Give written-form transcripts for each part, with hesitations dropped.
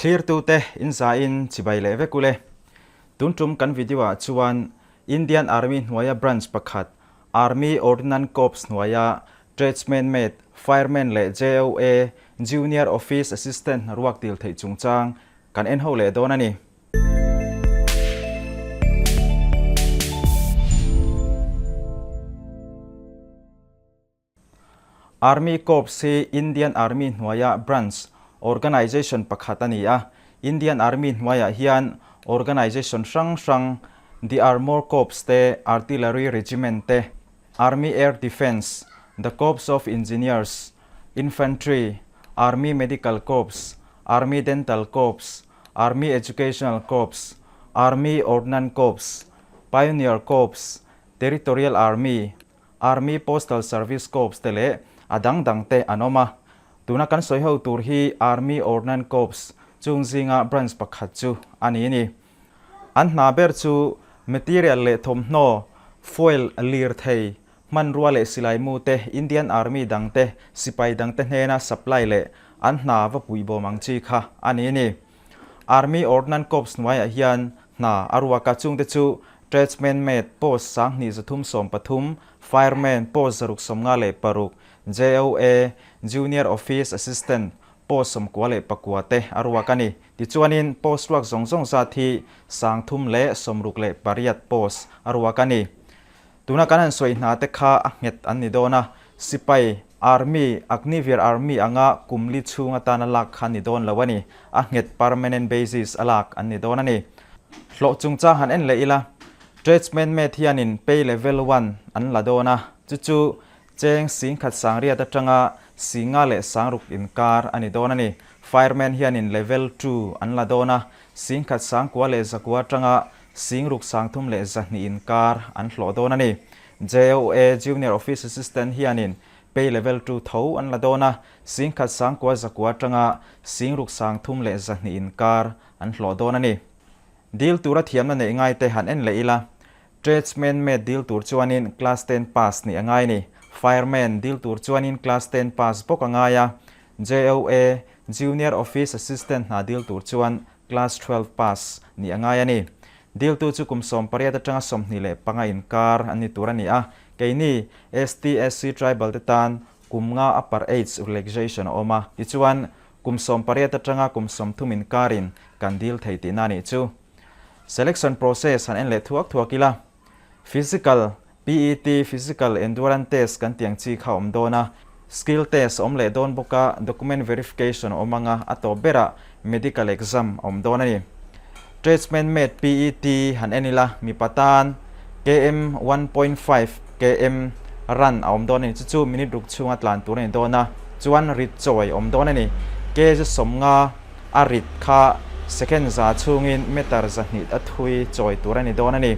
Thlirtute in zain chibai leh vek ule. Tun tum kan video ah chuan Indian Army hnuaia branch pakhat Army Ordnance Corps hnuaia Tradesman Mate, Fireman leh JOA, Junior Office Assistant hnaruak dil theih chungchang kan en ho leh dawn a ni. Army Corps hi Indian Army hnuaia branch organization pakhat a ni a. Indian Army hnuaiah hian organization hrang hrang The Armour Corps te, Artillery Regiment te, Army Air Defence, The Corps of Engineers, Infantry, Army Medical Corps, Army Dental Corps, Army Educational Corps, Army Ordnance Corps, Pioneer Corps, Territorial Army, Army Postal Service Corps te leh a dang dang te an awm a. Tuna kan sawi ho tur hi Army Ordnance Corps chung zinga branch pakhat chu a ni ni. An hna ber chu material leh thawmhnaw, fuel, lirthei, hmanrua leh silaimu te Indian Army dang te, sipai dang te hnena supply leh an hna va puihbawm ang chi kha a ni ni. Army Ordnance Corps hnuaiah hian hna a ruak a, chungte chu Tradesman Mate post 2313, Fireman post 656, JOA, Junior Office Assistant, post 99 te a ruak a ni. Tichuanin post ruak zawng zawng zat hi 368 post a ruak a ni. Tuna kan han sawi hna te kha a nghet an ni dawn a, sipai, Army, Agniveer Army anga kum li chhung atana lak kha ni dawn lo a ni. A nghet permanent basis a lak an ni dawn a ni. Hlawh chungchang han en leh ila, Tradesman mate hianin pay level one an la dawn a, chu chu cheng singkhat sangriat atanga singa leh sangruk inkar a ni dawn a ni. Fireman hianin level two an la dawn a, singkhat sangkua leh zakua atanga Singruk sangthum leh zahnih inkar an hlawh dawn a ni. JOA, Junior Office Assistant, hianin pay level two tho an la dawn a, singkhat sangkua zakua atanga singruk sangthum leh zahnih inkar an hlawh dawn a ni. Dil tura thiamna neih ngaite han en leh ila, Tradesman mate dil tur chuanin class ten pass nih a ngai a ni. Fireman dil tur chuanin class ten pass bawk a ngai a. JOA, Junior Office Assistant hna dil tur chuan Class 12 pass nih a ngai a ni. Diltu chu kum 18 atanga 25 inkar an ni tur a ni a, keini ST, SC tribal te tan kum nga upper age relaxation a awm a, tichuan kum 18 atanga kum 30 inkarin kan dil thei tihna a nih chu. Selection process han en leh thuak thuak ila, Physical, PET, Physical Endurance Test kan tih ang chi kha a awm dawn a, Skill Test a awm leh dawn bawk a, Document Verification a awm ang a, a tawp berah Medical Exam a awm dawn a ni. Tradesman Mate PET han en ila, mipa tan KM 1.5 KM run a awm dawn a ni, chu chu minute ruk chhunga tlan tur a ni dawn a, chuan rit chawi a awm dawn a ni. Kg 50 A rit kha second za chhungin meter zahnih a thui chawi tur a ni dawn a ni.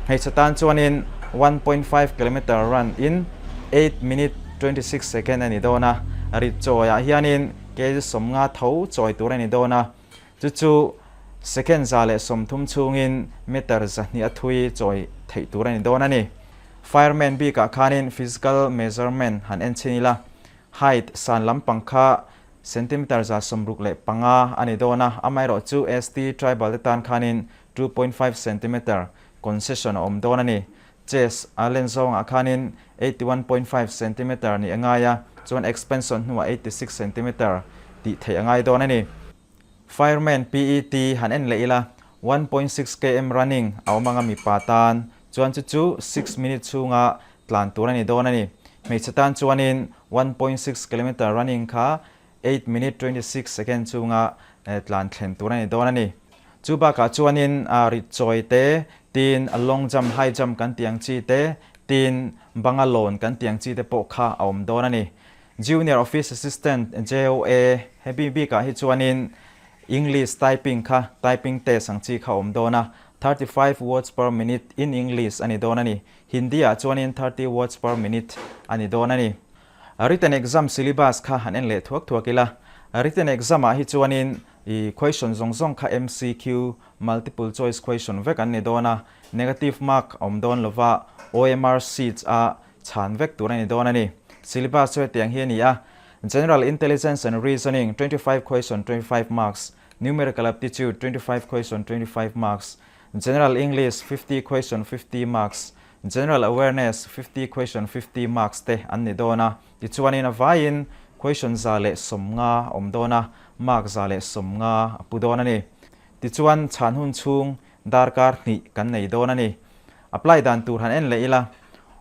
Hmeichhe tan chuanin 1.5 kilometer run in 8 minute 26 second a ni dawn a. Rit chawiah hianin kg 50 tho chawi tur a ni dawn a, chu chu second 130 chhungin meter zahnih a thui chawi theih tur a ni dawn a ni. Fireman bikah khanin physical measurement han en chhin ila, height san lampang kha Centimeter 65 a ni dawn a, amaherawhchu ST tribal te tan khanin 2.5 centimeter concession a awm dawn a ni. Chest a len zawngah khanin 81.5 centimeter nih a ngai a, chuan expansion hnuah 86 centimeter tih theih a ngai dawn a ni. Fireman PET han en leh ila, 1.6 km running a awm anga mipa tan chuan chu chu 6 minute chhunga tlan tur a ni dawn a ni. Hmeichhe tan chuanin 1.6 kilometer running kha 8 minute 26 second chunga tlan thlen tur a ni dawn a ni. Chu bakah chuanin rit chawi te, tin long jump, high jump kan tih ang chi te, tin banga lawn kan tih ang chi te pawh kha a awm dawn a ni. Junior Office Assistant, JOA, hemi bikah hi chuanin English typing kha typing test ang chi kha a awm dawn a, 35 words per minute in English a ni dawn a ni. Hindi ah chuanin 30 words per minute a ni dawn a ni. Written exam syllabus kha han en leh thuak thuak ila. Written exam ah hi chuanin i question zawng zawng kha MCQ, multiple choice question, vek an ni dawn a, negative mark a awm dawn lova, OMR sheets a chhan vek tur a ni dawn a ni. Syllabus chu hetiang hi a ni a, General Intelligence and Reasoning 25 question 25 marks. Numerical Aptitude, 25 question, 25 marks, General English, 50 question, 50 marks, General Awareness, 50 question, 50 marks te an ni dawn a. Tichuanin a vaiin question 150 awm dawn a, mark 150 a pu dawn a ni. Tichuan chhan hun chhung darkar hnih kan nei dawn a ni. Apply dan tur han en leh ila,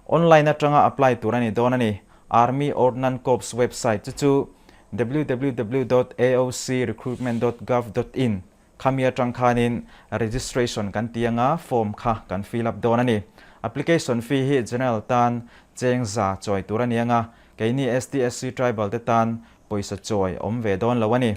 online atanga apply tur a ni dawn a ni. Army Ordnance Corps website chu chu www dot aocrecruitment dot gov dot in khami atang khanin registration kan ti anga form kha kan fill up dawn a ni. Application fee hi general tan cheng za chawi tur a ni anga, keini STSC tribal te tan pawisa chawi awm ve dawn lo a ni.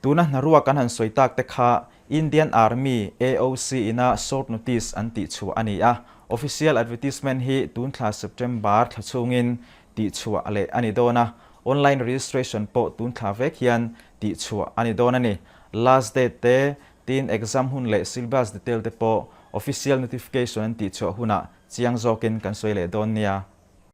Tuna hnarua kan han sawi tak te kha Indian Army, AOC, ina short notice an tihchhuah a ni a. Official advertisement hi tun thla September thla chhungin tihchhuah leh a ni dawn a. Online registration pawh tun thla vek hian tihchhuah a ni dawn a ni. Last date te, tin exam hun leh syllabus detail te pawh official notification an tihchhuah hunah chiang zawkin kan sawi leh dawn nia.